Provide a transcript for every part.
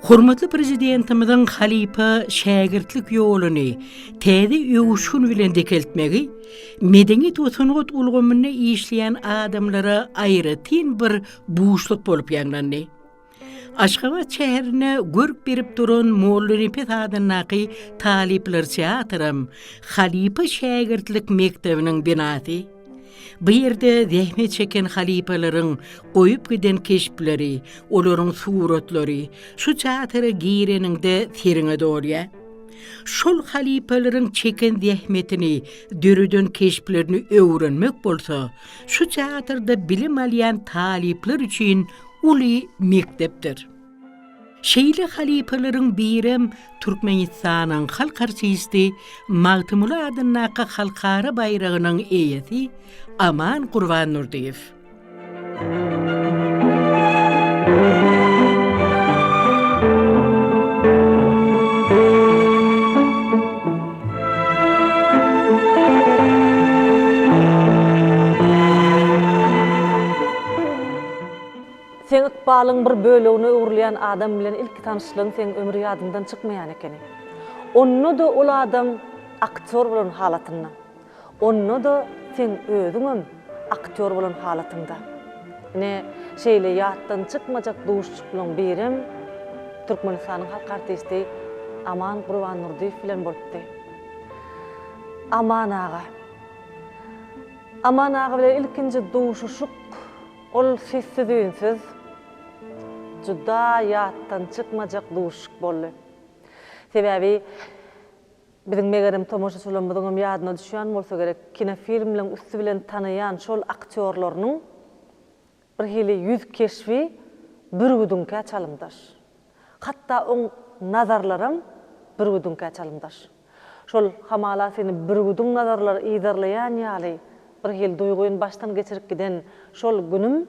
Hormatly Prezidentimiziň halypa-şägirtlik ýoluny täze öwüşgin bilen dikeltmegi medeniýet we sungat ulgamynda işleýän adamlara aýratyn bir buşluk bolup ýaňlandy. Aşgabat şäherine görk berip duran Mollanepes adyndaky talyplar teatram halypa-şägirtlik mekdebiniň binasy. Bu ýerde zähmet çeken halypalaryň goýup giden keşpleri, olaryň suratlary şu teatra gireniňde seriňe dolýar. Şol halypalaryň çeken zähmetini, döreden keşplerini öwrenmek bolsa, şu teatrda bilim alýan talyplar üçin uly mekdepdir. Şeýle halypalaryň birem Türkmenistanyň halk artisti, Magtymguly adyndaky halkara baýragynyň eýesi Aman Gurbandurdyýew. Seň ykbalyň bir bölegine öwrülýän adam bilen ilki tanyşlygyň seň ömür ýadyňdan çykmaýan ekeni. Onda-da ol adam aktýor bolan halatynda. Onda-da seň özüňem aktýor bolan halatyňda. Ine, şeýle ýatdan çykmajak duşuşyklaryň birem Türkmenistanyň halk artisti Aman Gurbandurdyýew bilen bolupdy. Aman aga. Aman aga bilen ilkinji duşuşyk Ol sessiz-üýnsüz, juda ýatdan çykmajak duşuşyk boldy. Sebäbi biziň megerem tomaşaçylarymyzyňam ýadyna düşýän bolsa gerek, kinofilmleň üsti bilen tanaýan şol aktýorlarynyň bir hili ýüz keşbi bürgüdiňkä çalymdaş. Hatda oň nazarlaram bürgüdiňkä çalymdaş. Şol hamala seni bürgüdiň nazarlary yzarlaýan ýaly bir hili duýgyny başdan geçirip giden şol günüm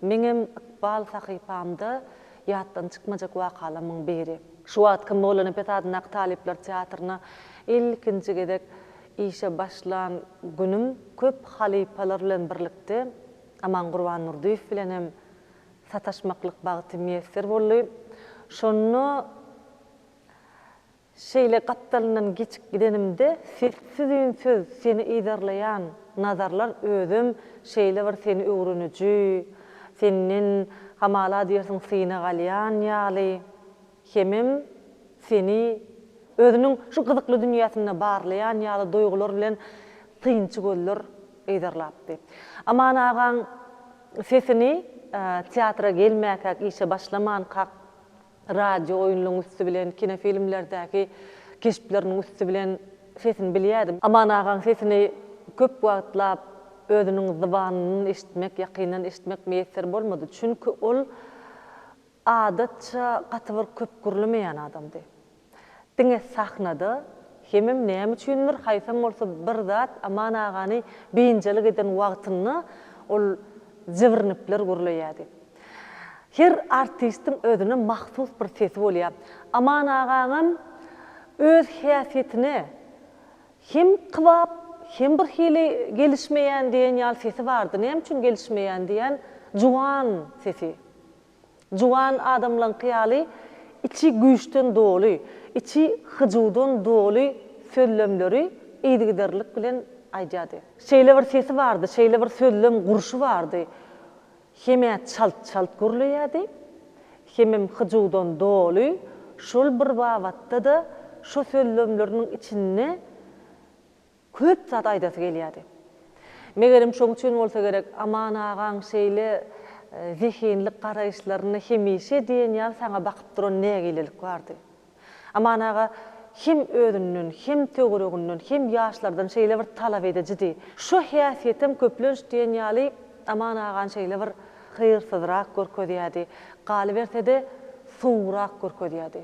meňem ykbal sahypamda ýatdan çykmajak wakalarymyň biri. Şu wagtky Mollanepes adyndaky talyplar teatryna ilkinji gezek işe başlan günüm köp halypalar bilen birlikde Aman Gurbandurdyýew bilen hem sataşmaklyk bagty miýesser boldy. Şonda Şeýle gapdalyndan geçip gidenimde sessiz-üýnsüz seni yzarlaýan nazarlar özem şeýle bir seni öwreniji, senden hamala diýersiň synag alýan ýaly, hemem seni özüniň şu gyzykly dünýäsinde barlaýan ýaly duýgular bilen synçy gözler yzarlapdy. Aman agaň sesini teatra gelmäkäk, işe başlamankak radio oýunlaryň üsti bilen, kinofilmlerdäki keşpleriniň üsti bilen sesini bilýärdim. Aman agaň sesini köp wagtlap özüniň zybanyndan eşitmek, ýakyndan eşitmek miýesser bolmady. Çünki ol adatça gaty bir köp gürlemeýän adamdy. Diňe sahnada hemem näme üçindir haýsam bolsa bir zat Aman agany biynjalyk eden wagtynda ol jibrinipler gürleýärdi. Her artistiň özüne mahsus bir sesi bolýar. Aman agaňam öz häsiýetine hem kybap, hem bir hili gelişmeýän diýen ýaly sesi bardy. Näme üçin gelişmeýän diýen juwan sesi. Juwan adamlaňky ýaly içi güýçden doly, içi hyjuwdan doly sözlemleri yzygiderlilik bilen aýdýardy. Şeýle bir sesi bardy, şeýle bir sözlem gurşy bardy. Hem-ä çalt-çalt gürleýärdi, hemem hyjuwdan doly, şol bir babatda-da şo sözlemleriniň içinde köp zat aýdasy gelýärdi. Megerem şoň üçin bolsa gerek, Aman agaň şeýle zehinli garaýyşlarynda hemişe diýen ýaly saňa bakyp duran nägilelik bardy. Aman aga hem özünden, hem töwereginden, hem ýaşlardan şeýle bir talap edijidi. Şu häsiýetem köplenç diýen ýaly Aman agany şeýle bir hyrsyzrak görkezýärdi. Galyberse-de, sowugrak görkezýärdi.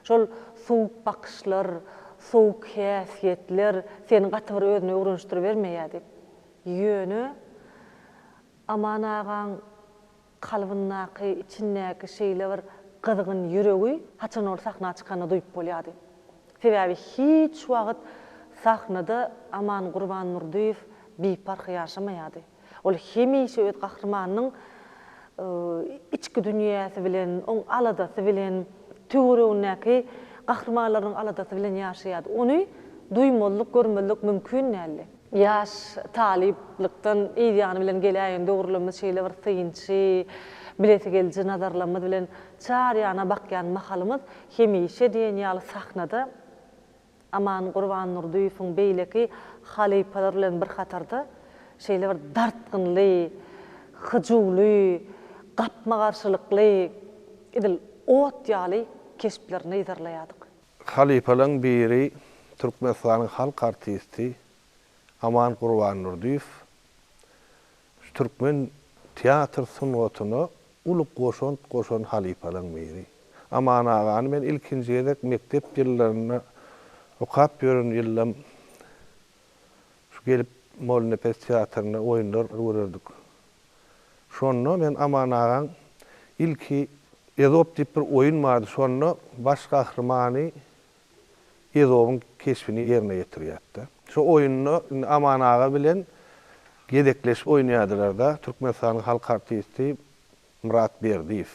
Şol sowuk bakyşlar, sowuk häsiýetler seni gaty bir özüne öwrenişdiribermeýärdi. Ýöne Aman agaň Kalbyndaky, içindäki şeýle bir gyzgyn ýüregi haçan ol sahna çykanda duýup bolýardy. Sebäbi hiç wagt sahnada Aman Gurbandurdyýew biparh ýaşamaýardy. Ol hemişe öz gahrymanynyň içki dünýäsi bilen, oň aladasy bilen, Töweregindäki gahrymanlarynyň aladasy bilen ýaşaýardy. Ony duýmazlyk, görmezlik mümkin däldi. Ýaş talyplykdan yz ýany bilen geläýen döwürlerimiz şeýle bir synçy, bilesigeliji nazarlarymyz bilen çar ýana bakýan mahalymyz hemişe diýen ýaly sahnada Aman Gurbandurdyýewiň beýleki halypalar bilen bir hatarda şeýle bir dartgynly, hyjuwly, gapma-garşylykly, edil ot ýaly keşplerini yzarlaýardyk. Halypalaryň biri Türkmenistanyň halk artisti Aman Gurbandurdyýew şu türkmen teatr sungatyna uly goşant goşan halypalaryň biri. Aman agany men ilkinji gezek mekdep ýyllarynda okap ýören ýyllam şu gelip Mollanepes teatrynda oýunlar görerdik. Şonda men Aman agaň ilki Ezop diýip bir oýun bardy, şonda baş gahrymany Ezobyň keşbini ýerine ýetirýärdi. Şo oýunda indi Aman aga bilen gezekleşip oýnaýardylar-da, Türkmenistanyň halk artisti Myrat Berdiýew.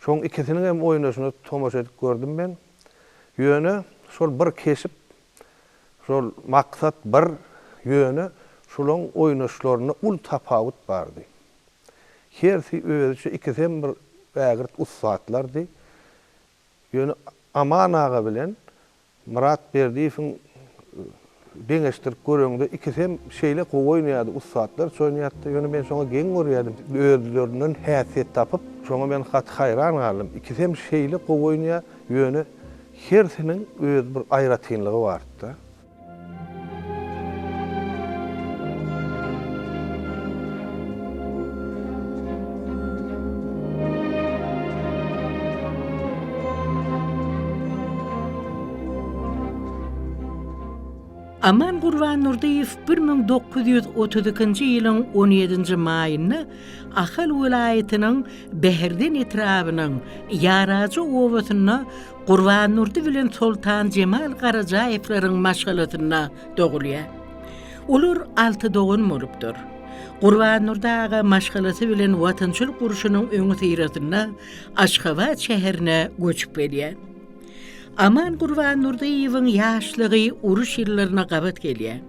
Şoň ikisiniň hem oýnaşyna tomaşa edip gördüm men. Ýöne şol bir keşp, şol maksat bir, ýöne şolaň oýnaşlarynda uly tapawut bardy. Hersi özüçe ikisem bir ägirt ussatlardy. Ýöne Aman aga bilen Myrat Berdiýewiň deňeşdirip göreňde ikisem şeýle gowy oýnaýardy, ussatlarça oýnaýardy. Ýöne men şoňa geň görýärdim. Özlerinden häsiýet tapyp, şoňa men gaty haýran galdym. Ikisem şeýle gowy oýnaýar, ýöne hersiniň öz bir aýratynlygy bardy-da. Aman Gurbandurdyýew 1932-nji ýylyň on ýedinji maýynda Ahal welaýatynyň Bäherden etrabynyň Ýarajy obasynda Gurbandurdy bilen Soltanjemal Garajaýewleriň maşgalasynda dogulýar. Olar alty dogan bolupdyr. Gurbandurdy aga maşgalasy bilen Watançylyk urşunyň öňüsyrasynda Aşgabat şäherine göçüp gelýär. Aman Gurbandurdyýewiň ýaşlygy uruş ýyllaryna gabat gelýär.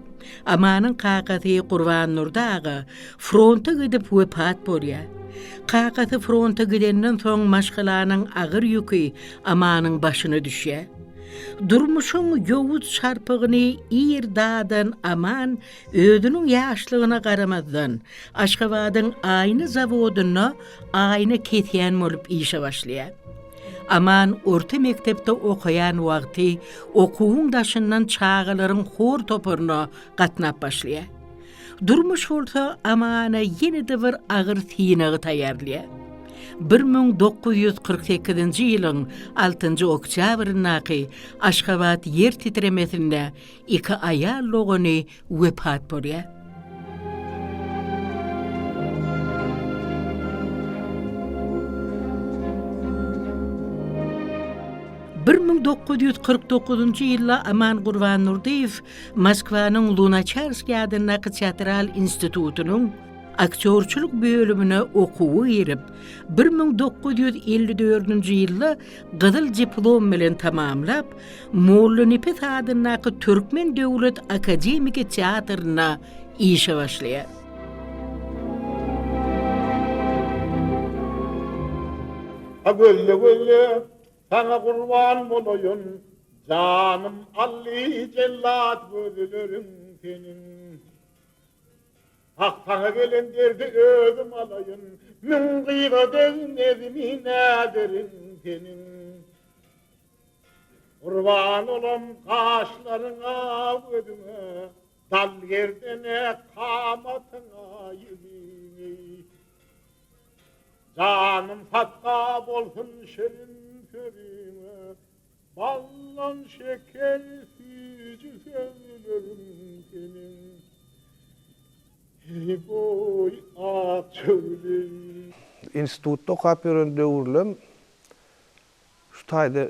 Amanyň kakasy Gurbandurdy aga fronta gidip wepat bolýar. Kakasy fronta gidenden soň maşgalanyň agyr ýüki Amanyň başyna düşýär. Durmuşyň ýowuz çarpygyny ir dadan Aman özüniň ýaşlygyna garamazdan, Aşgabadyň aýna zawodynda aýna kesýän bolup işe başlaýar. Aman orta mekdepde okaýan wagty okuwyň daşyndan çagalaryň hor toparyna gatnap başlaýar. Durmuş bolsa Amana ýene-de bir agyr synagy taýýarlaýar. 1948-nji ýylyň altynjy oktýabryndaky Aşgabat ýer titremesinde iki aýal dogany wepat bolýar. 1949-njy ýylda Aman Gurbandurdyýew Moskwanyň Lunaçarskiý adyndaky teatral institutynyň aktýorçylyk bölümine okuwa girip, 1954-nji ýylda gyzyl diplom bilen tamamlap, Mollanepes adyndaky Türkmen döwlet akademiki teatrynda işe başlaýar. A gözle-gözle saňa gurban bolaýyn, Janym aldy jellat gözleriň seniň. Hak saňa gelen derdi özüm alaýyn, Müň gyza degmezmi näzeriň seniň. Gurban olam gaşlaryňa, gözüňe, Dal gerdene, kamatyňa, ýüzüňe. Janym sadka bolsun şirin sözüňe, Baldan şeker süýji sözleriň seniň. Heý-boý, Akjagül-eý! Institutda okap ýören döwürlem şu taýda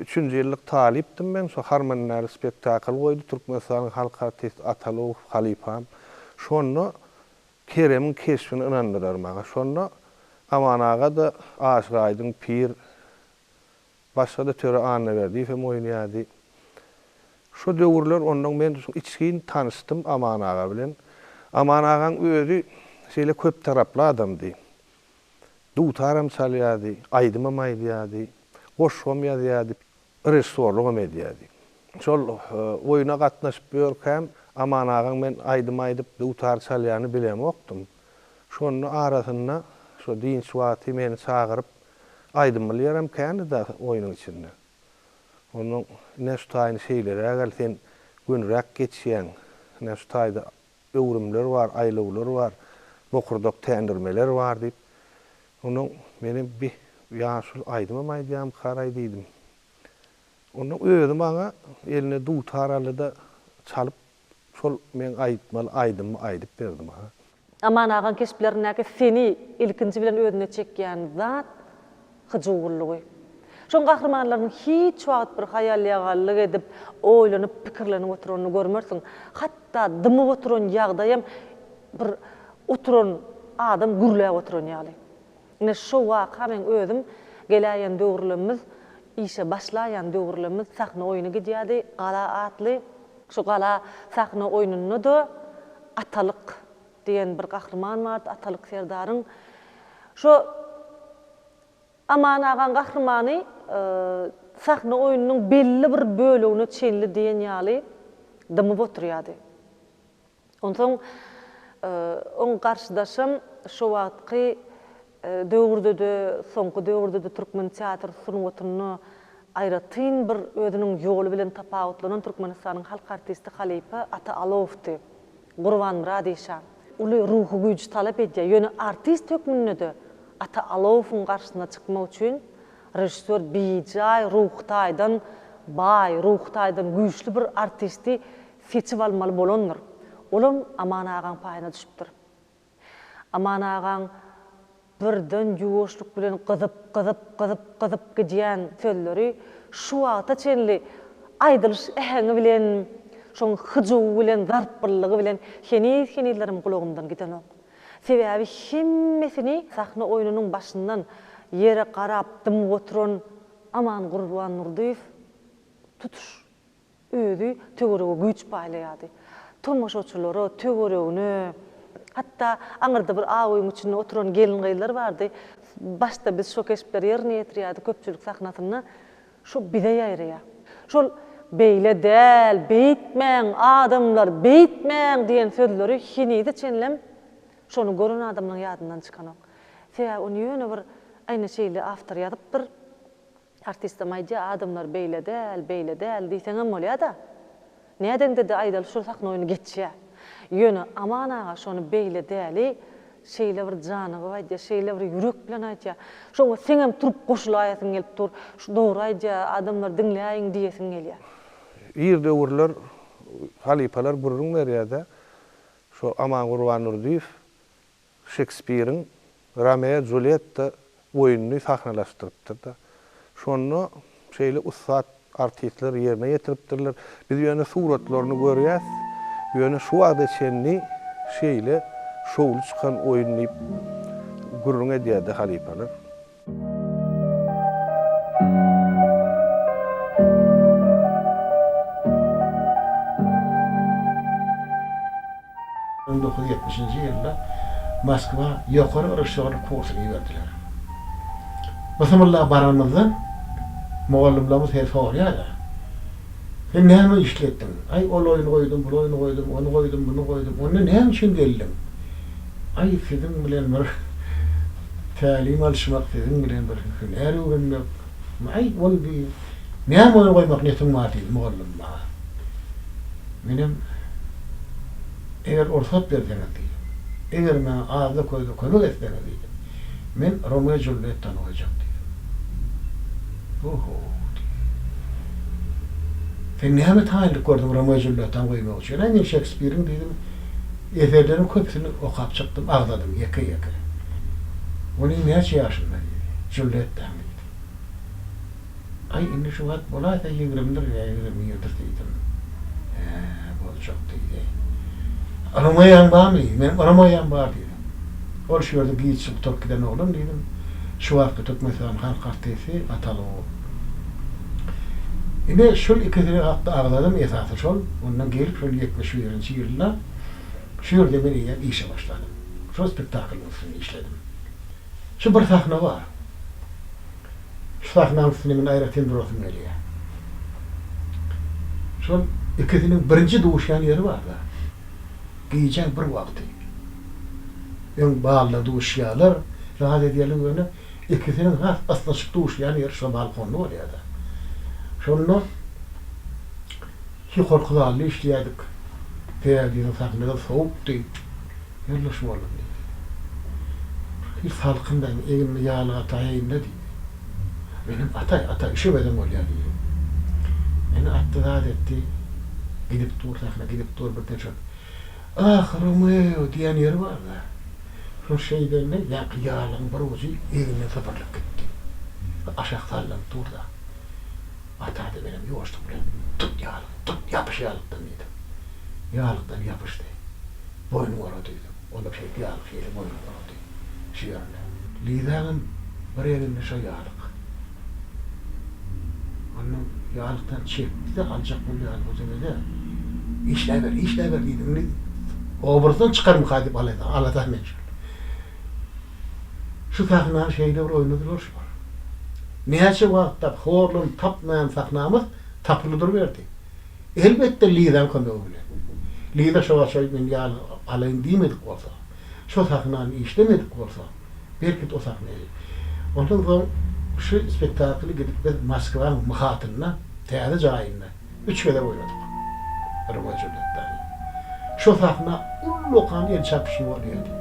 üçünji ýyllyk talypdym men. Şo Harmandäli spektakl goýdy Türkmenistanyň halk artisti Atalowow halypam. Şonda Keremiň keşbini ynandylar maňa. Şonda Aman aga-da Aşyr Aýdyň Pir. Başga-da Töre Annaberdiýew hem oýnaýardy. Şo döwürler onnoň men içgin tanyşdym Aman aga bilen. Aman agaň özi şeýle köptaraply adamdy. Dutaram çalýardy, aýdymam aýdýardy, goşgam ýazýardy, režissýorlygam edýärdi. Şol oýna gatnaşyp ýörkäm Aman agaň men aýdym aýdyp, dutar çalýanyny bilemokdym. Şonda arasynda şo dynç wagty meni çagyryp aýdym bilýärem kändi-dä oýnuň içinde. Onnoň ine şu taýyny şeýleräk al, sen gönüräk geçýäň. Ine şu taýda öwrümler bar, aýlawlar bar, bokurdak tändirmeler bar diýip. Onnoň menem bi ýaşuly aýdymam aýdýamykaraý diýdim. Onnoň özi maňa eline dutar aldy-da çalyp Şol meň aýtmaly aýdymymy aýdyp berdi maňa. Aman agaň keşplerindäki seni ilkinji bilen özüne çekýän zat hyjuwlylygy. Şoň gahrymanlarynyň hiç wagt bir haýal-ýagallyk edip, oýlanyp, pikirlenip oturanyny görmersiň. Hatda dymyp oturan ýagdaýam bir oturan adam gürläp oturan ýaly. Ine şo waka meň özüm geläýen döwürlemmiz, işe başlaýan döwürlemmiz sahna oýny gidýärdi, Gala atly. Şu Gala sahna oýnunda-da Atalyk diýen bir gahryman bardy, Atalyk serdaryň. Şo Aman agaň gahrymany sahna oýnunyň belli bir bölegine çenli diýen ýaly dymyp oturýardy. Onsoň oň garşydaşam şo wagtky döwürde-de, soňky döwürde-de türkmen teatr sungatynda aýratyn bir özüniň ýoly bilen tapawutlanan Türkmenistanyň halk artisti halypa Ata Alowdy, Gurbanmyrat işan. Uly ruhy güýji talap edýär. Ýöne artist hökmünde-de Ata Alowowyň garşysyna çykmak üçin režissýor bijaý ruhy taýdan baý, ruhy taýdan güýçli bir artisti seçip almaly bolandyr. Olam Aman agaň paýyna düşüpdir. Aman agaň birden ýuwaşlyk bilen gyzyp, gyzyp, gyzyp, gyzyp gidýän sözleri şu wagta çenli aýdylyş äheňi bilen, şoň hyjuwy bilen, zarplylygy bilen heniz-henizlerem gulagymdan gidenok. Sebäbi hemmesini sahna oýnunyň başyndan ýere garap dymyp oturan Aman Gurbandurdyýew tutuş Özi töwerege güýç paýlaýardy. Tomaşaçylara, töweregine, hatda aňyrda bir ak öýüň içinde oturan gelin-gyzlar bardy. Başda biz şo keşpleri ýerine ýetirýärdik köpçülik sahnasynda. Şo bize ýaraýar. Şol Beýle däl, beýtmäň, adamlar, beýtmäň diýen sözleri henize çenlem şony gören adamlaryň ýadyndan çykanok. Sebäbi ony ýöne bir aýna şeýle awtor ýazypdyr. Artistem aýdýar, adamlar beýle däl, beýle däl diýseňem bolýa-da. Nädeňde-de aýdaly şol sahna oýny geçýär. Ýöne Aman aga şony beýle däli şeýle bir janygyp aýdýar, şeýle bir ýürek bilen aýdýar. Şoňa seňem turup goşulaýasyň gelip dur. Şu dogry aýdýar, adamlar diňläýiň diýesiň gelýär. Ir döwürler halypalar gürrüň berýär-de, şo Aman Gurbandurdyýew Şekspiriň Romeo Julýetta oýnuny sahnalaşdyrypdyr-da. Şonda şeýle ussat artistler ýerine ýetiripdirler. Biz ýöne suratlaryny görýäs, ýöne şu wagta çenli şeýle şowly çykan oýun diýip gürrüň edýärdi halypalar. 1970-nji ýylda Moskwa ýokary režissýorlyk kursyna iberdiler. Bysymylla baranymyzdan mugallymlarymyz her soraýar-da, Sen näme işletdiň? Aý, ol oýny goýdum, bul oýny goýdum, ony goýdum, muny goýdum. Onda näme üçin geldiň? Aý, siziň bilen bir tälim alyşmak, siziň bilen bir hünär öwrenmek. Aý, ol bi näme oýun goýmak netiň bar diýdi mugallym maňa. Menem, Eger rugsat berseňiz diýdim. Eger maňa azda-közde kömek etseňiz diýdim. Men Romeo Julýettany goýjak diýdim. Oho, diýdi. Sen näme taýynlyk gördüň Romeo Julýettany goýmak üçin? Aý, men Şekspiriň diýdim, eserleriniň köpüsini okap çykdym, agzadym ýeke-ýeke. Onuň näçe ýaşynda diýdi. Julýettaň diýdi. Aý, indi şu wagt bolaýsa ýigrimdir ýa 21-dir diýdim. Hä, boljak diýdi. Romeoň barmy diýdi. Meniň Romeoň bar diýdim. Ol şu ýerde giç gutaryp giden oglan diýdim. Şu wagtky Türkmenistanyň halk artisti Ataly ogul. Ine, şol ikisini hakda agzadym, esasy şol. Ondan gelip şol 71-nji ýylda şu ýerde men eýýäm işe başladym. Şol spektaklyň üstünde işledim. Şu bir sahna bar. Şu sahnanyň üstünde men aýratyn durasym gelýär. Şol ikisiniň birinji duşýan ýeri bar-da. Gijäň bir wagty. Öň balda duşýarlar, zat edýärler ýöne ikisiniň has ysnyşyp duşýan ýeri şo balkonda bolýar-da. Şonda ýokarky zalda işleýärdik. Sebäbi diýseň sahnada sowukdy. Ýoldaş mugallym diýdi. Bir salkyn-da, egnime ýaglyk ataýaýyn-da diýdi. Menem ataý, ataý, üşemeseň bolýar diýdim. Meni atdy zat etdi. Gidip dur sahna, gidip dur birden şol Ah, Romeo diýen ýeri bar-da. Şol şeýdende ýaňky ýaglygyň bir ujy egninden sypyrylyp gitdi. Aşak sallanyp dur-da. Ata-da menem ýuwaşlyk bilen Tut ýaglygy, tut, ýapyş ýaglykdan diýdim. Ýaglykdan ýapyşdy. Boýnuny orady diýdim. Ol-da şeýdip ýaglyk şeýle boýnuny orady. Şu ýerine. Lizaňam bir elinde şo ýaglyk. Onnoň ýaglykdan çekdi-de aljak boldy ýaglygy özüne-de. Işläber, işläber diýdi. Indi obrazdan çykarmyka diýip alada men şol. Şu sahnany şeýle bir oýnadylar şular. Näçe wagtlap horlanyp tapmaýan sahnamyz tapyldy duruberdi. Elbetde Lizaň kömegi bilen. Liza şo wagt şo men ýaglygy alaýyn diýmedik bolsa, şo sahnany işlemedik bolsa, belki-de o sahna Ondan soň şu spektakly gidip biz Moskwaň MHAT-ynda, täze jaýynda üç gezek oýnadyk. Romeo Julýettany. Şo sahna ullakan el çarpyşma bolýardy.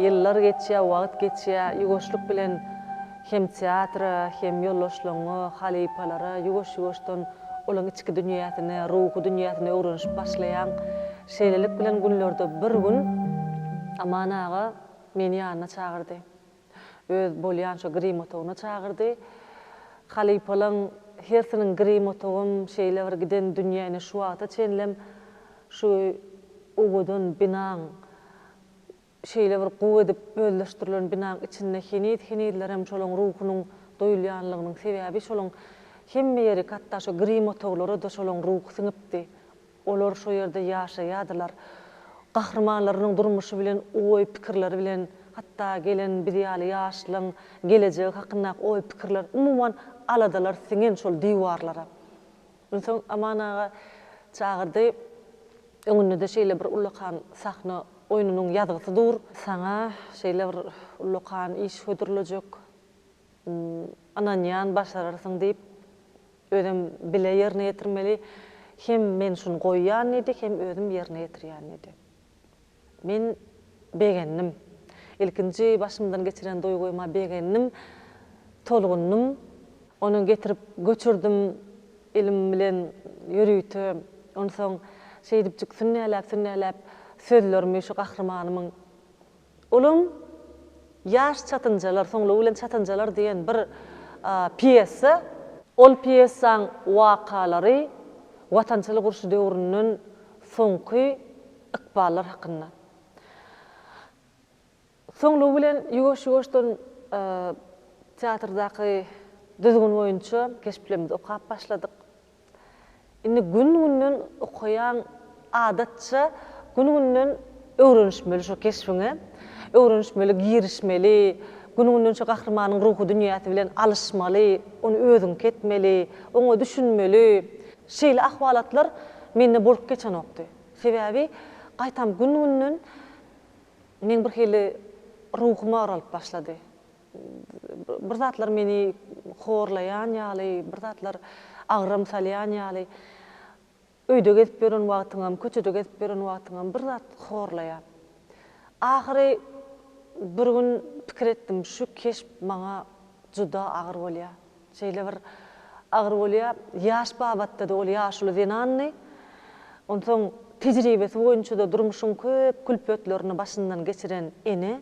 Ýyllar geçýär, wagt geçýär, ýuwaşlyk bilen hem teatra, hem ýoldaşlaryňa, halypalara ýuwaş-ýuwaşdan olaň içki dünýäsine, ruhy dünýäsine öwrenişip başlaýaň. Şeýlelik bilen günlerde bir gün Aman aga meni ýanyna çagyrdy. Öz bolýan şo grim otagyna çagyrdy. Halypalaň hersiniň grim otagam şeýle bir giden dünýä ine şu wagta çenlem şu owadan binaň şeýle bir gowy edip özleşdirilen binaň içinde heniz-henizlerem şolaň ruhunyň duýulýanlygynyň sebäbi şolaň hemme ýerik hatda şo grim otaglara-da şolaň ruhy siňipdi. Olar şo ýerde ýaşaýardylar. Gahrymanlarynyň durmuşy bilen oý-pikirleri bilen, hatda gelen biz ýaly ýaşlaň gelejegi hakyndaky oý-pikirler, umuman, aladalar siňen şol diwarlara. Onsoň Aman aga çagyrdy. Öňünde-de şeýle bir ullakan sahna oýnunyň ýazgysy dur. Saňa şeýle bir ullakan iş hödürlejek. Ynanýan, başararsyň diýip, Özem bile ýerine ýetirmeli. Hem men şuny goýýan diýdi, hem özüm ýerine ýetirýän diýdi. Men begendim. Ilkinji başymdan geçiren duýgyma begendim, tolgundym. Ony getirip göçürdim elim bilen ýörite. Onsoň şeýdipjik sünnäläp-sünnäläp sözlerimi şu gahrymanymyň Olam Ýaş çatynjalar, soňlugy bilen Çatynjalar diýen bir pýesa. Ol pýesaň wakalary Watançylyk urşy döwründen soňky ykballar hakynda. Soňlugy bilen ýuwaş-ýuwaşdan teatrdaky düzgün boýunça keşplerimizi okap başladyk. Indi gün-günden okaýaň adatça gün-günden öwrenişmeli şo keşbiňe, öwrenişmeli, girişmeli, gün-günden şo gahrymanyň ruhy dünýäsi bilen alyşmaly, ony özüňki etmeli, oňa düşünmeli. Şeýle ahwalatlar mende bolup geçenokdy. Sebäbi gaýtam gün-günden meň birhili ruhum agralyp başlady. Bir zatlar meni horlaýan ýaly, bir zatlar agram salýan ýaly. Öýde gezip ýören wagtyňam, köçede gezip ýören wagtyňam bir zat horlaýar. Ahyry bir gün pikir etdim, şu keşp maňa juda agyr bolýar. Şeýle bir agyr bolýar. Ýaş babatda-da ol ýaşuly zenandy. Onsoň tejribesi boýunça-da durmuşyň köp külpetlerini başyndan geçiren ene.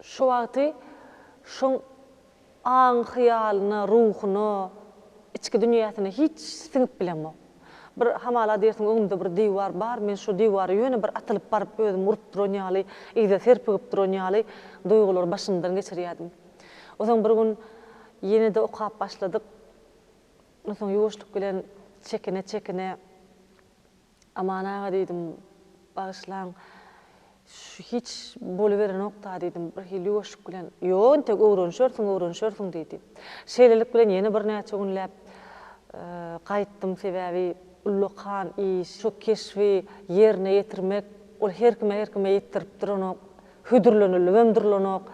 Şu wagty şoň aň-hyýalyna, ruhuna. içki dünýäsine hiç siňip bilemok. Bir hamala diýersiň öňümde bir diwar bar, men şo diwara ýöne bir atylyp baryp özümi urup duran ýaly, yza serpigip duran ýaly duýgulary başymdan geçirýärdim. Onsoň bir gün ýene-de okap başladyk. Onsoň ýuwaşlyk bilen çekine-çekine Aman aga diýdim, bagyşlaň, şu hiç boluberenok-da diýdim, bir hili ýuwaşlyk bilen. Ýok, entek öwrenişersiň, öwrenişersiň diýdi. Şeýlelik bilen ýene birnäçe günläp gaýtdym, sebäbi ullakan iş, şu keşbi ýerine ýetirmek, ol her kime-her kime ýetdirip duranok, hödürlenilibem durlanok.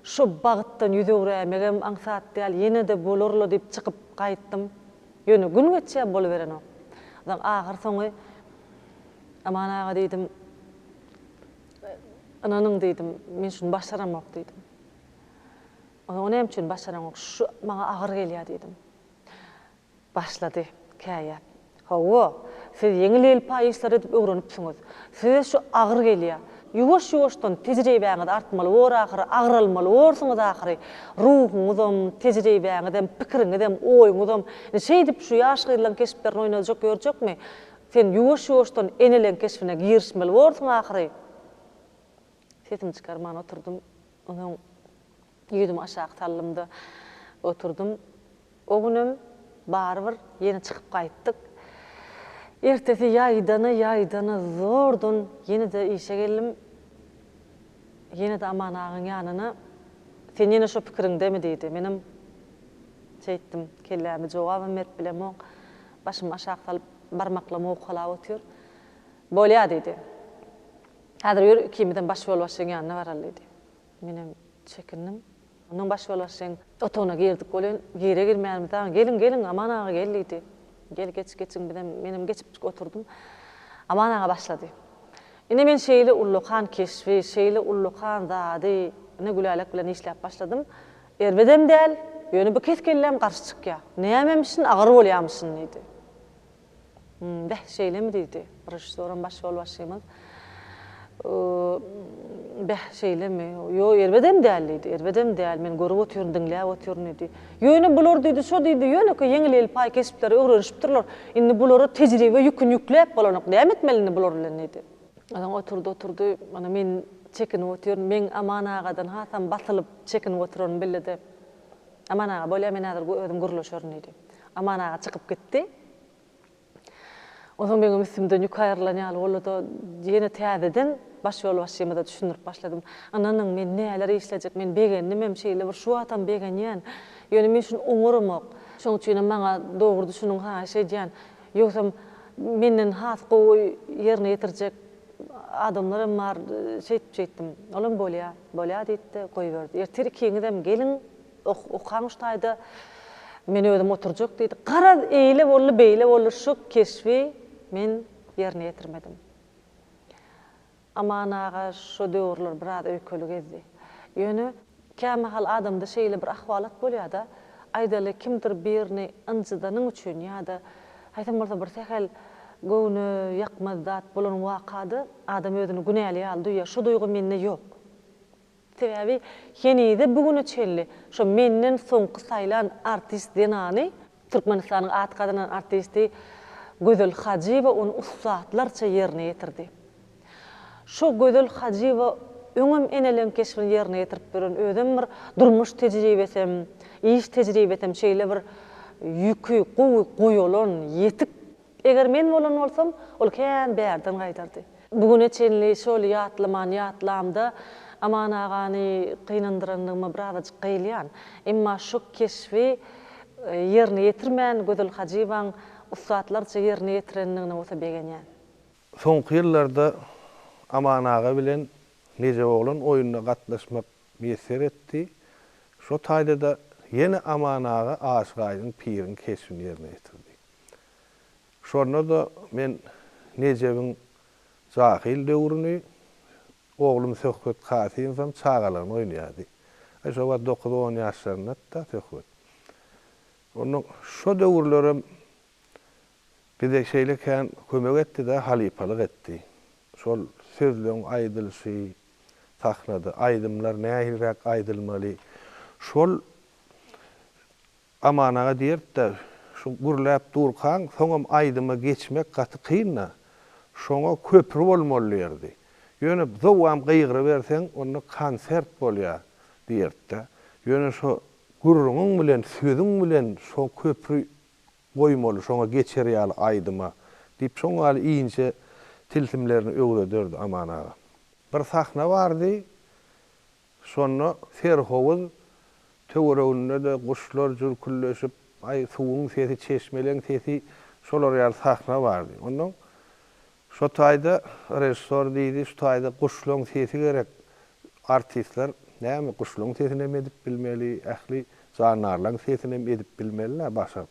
Şu bagtdan ýüz öwräýmegem aňsat däl, ýene-de bolar-la diýip çykyp gaýtdym. Ýöne gün geçýär boluberenok. Onsoň ahyr soňy Aman aga diýdim, ynanyň diýdim, men şuny başaramok diýdim. Onsoň o näme üçin başaraňok, şu maňa agyr gelýär diýdim. Başlady käýäp. Hawa, siz ýeňil-ýelpaý işleri edip öwrenipsiňiz. Size şu agyr gelýär. Ýuwaş-ýuwaşdan tejribäňiz artmaly bor ahyry, agralmaly borsuňyz ahyry. Ruhuňyzam, tejribäňizem, pikiriňizem, oýuňyzam. Indi şeýdip şu ýaş gyzlaň keşplerini oýnajak ýörjekmi? Sen ýuwaş-ýuwaşdan eneleň keşbine girişmeli borsuň ahyry. Sesimi çykarman oturdym. Onsoň ýüzümi aşak saldym-da oturdym. O günem barybir ýene çykyp gaýtdyk. Ertesi ýaýdana-ýaýdana zordan ýene-de işe geldim. Ýene-de Aman agaň ýanyna, Sen ýene şo pikiriňdemi diýdi. Menem şeýtdim, kellämi jogabam berip bilemok. Başymy aşak salyp, barmaklarymy owkalap otyr. Bolýa diýdi. Häzir ýör ikimizem baş ýolbaşçyň ýanyna baraly diýdi. Menem çekindim. Ondan baş ýolbaşçyň otagyna girdik welin, gire-girmänimize, Geliň, geliň, Aman aga gel diýdi. Gel, geç, geçiň, bizem, menem geçipjik oturdym. Aman aga başlady. Ine men şeýle ullakan keşbi, şeýle ullakan zady, ine Gülälek bilen işläp başladym. Erbedem däl, ýöne bu kes-kelläm garşy çykýar. Nämemişin, agyr bolýamyşyn diýdi. Beh, şeýlemi diýdi. Režissýoram baş ýolbaşçymyz. Beh, şeýlemi? Ýo, erbedem däl diýdi. Erbedem däl, men görüp otyryn, diňläp otyryn diýdi. Ýöne bular diýdi, şo diýdi, ýönekeý ýeňil-ýelpaý keşpleri öwrenişipdirler. Indi bulara tejribe ýüküni ýükläp bolanok. Näme etmeli indi bular bilen diýdi. Onsoň oturdy, oturdy. Mana men çekinip otyryn. Meň Aman agadan hasam basylyp çekinip oturanymy bildi-de, Aman aga, bolýa, men häzir özüm gürleşerin diýdi. Aman aga çykyp gitdi. Onsoň meňem üstümden ýük aýrylan ýaly boldy-da, ýene täzeden baş ýolbaşçymyza düşündirip başladym. Ynanyň, men näler işlejek, men begendimem, şeýle bir şu wagtam begenýän. Ýöne men şuny oňaramok. Şoň üçinem maňa dogry düşüniň haýyş edýän. Ýogsam menden has gowy ýerine ýetirjek adamlar hem bar, şeýdip-şeýtdim. Olam bolýa, bolýa diýdi-de, goýberdi. Ertir ikiňizem geliň, okaň şu taýda, men özüm oturjak diýdi. Garaz, eýle boldy, beýle boldy, şu keşbi men ýerine ýetirmedim. Aman aga şo döwürler biraz öýkeli gezdi. Ýöne kämahal adamda şeýle bir ahwalat bolýar-da, aýdaly kimdir birini ynjydanyň üçin ýa-da haýsam bolsa bir sähel göwne ýakmaz zat bolan wakada adam özüni günäli ýaly duýýar. Şo duýgy mende ýok. Sebäbi henize bu güne çenli şo menden soňky saýlan artist zenany, Türkmenistanyň at gazanan artisti Gözel Hajyýewa ony ussatlarça ýerine ýetirdi. Şo Gözel Hajyýewa öňem eneleň keşbini ýerine ýetirip ýören, özem bir durmuş tejribesem, iş tejribesem şeýle bir ýüki gowy goýalan, ýetik Eger men bolan bolsam, ol kän bärden gaýdardy. Bu güne çenli şol ýatlamany ýatlamda Aman agany gynandyrandygyma birazajyk gyýylýan. Emma şu keşbi ýerine ýetirmän Gözel Hajyýewaň ussatlarça ýerine ýetirendigine bolsa begenýän. Soňky ýyllarda Aman aga bilen Nejeboglan oýnuna gatnaşmak miýesser etdi. Şo taýda-da ýene Aman aga Aşyk Aýdyň piriň keşbini ýerine ýetirdi. Şonda-da men Nejebiň jahyl döwrüni, oglum Söhbet Kasymowam çagalygyny oýnaýardy. Aý, şo wagt dokuz-on ýaşlarynda-da Söhbet. Onnoň şo döwürlerem bize şeýle kän kömek etdi-de, halypalyk etdi. Şol sözleň aýdylyşy, sahnada aýdymlar nähiliräk aýdylmaly, şol Aman aga diýerdi-de, Şu gürläp durkaň, soňam aýdyma geçmek gaty kyn-da. Şoňa köpri bolmaly diýerdi. Ýöne zowwam gygyryberseň, onda konsert bolýar diýerdi-de. Ýöne şo gürrüňiň bilen, sözüň bilen şo köpri goýmaly, şoňa geçer ýaly aýdyma diýip, şoň ýaly inçe tilsimlerini öwrederdi Aman aga. Bir sahna bardy, Şonda serhowuz töwereginde-de guşlar jürküldeşip, aý, suwuň sesi, çeşmeleň sesi, şolar ýaly sahna bardy. Onnoň şo taýda režissýor diýdi, şu taýda guşlaň sesi gerek. Artistler näme, guşlaň sesinem edip bilmeli, ähli jandarlaň sesinem edip bilmeli-dä başa.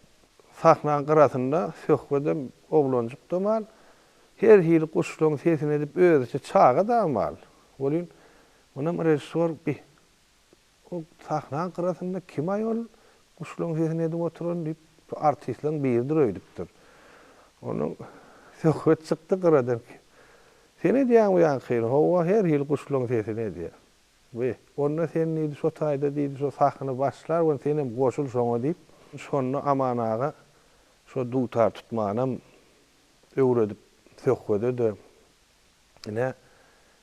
Sahnaň gyrasynda Söhbedem oglanjykdam al, her hili guşlaň sesini edip özüçe çagadam al. Welin, Onam režissýor bi, o sahnaň gyrasynda kim aýol guşlaň sesini edip oturan diýip, şu artistleň biridir öýdüpdir. Ondan söhbet çykdy gyradan ki, Sen edýäňmi ýaňkyny? Hawa, her hili guşlaň sesini edýän. Bi, onda sen diýdi, şo taýda diýdi, şo sahna başlar welin senem goşul şoňa diýip, şonda Aman aga şo dutar tutmanam öwredip söhbede-de Ine,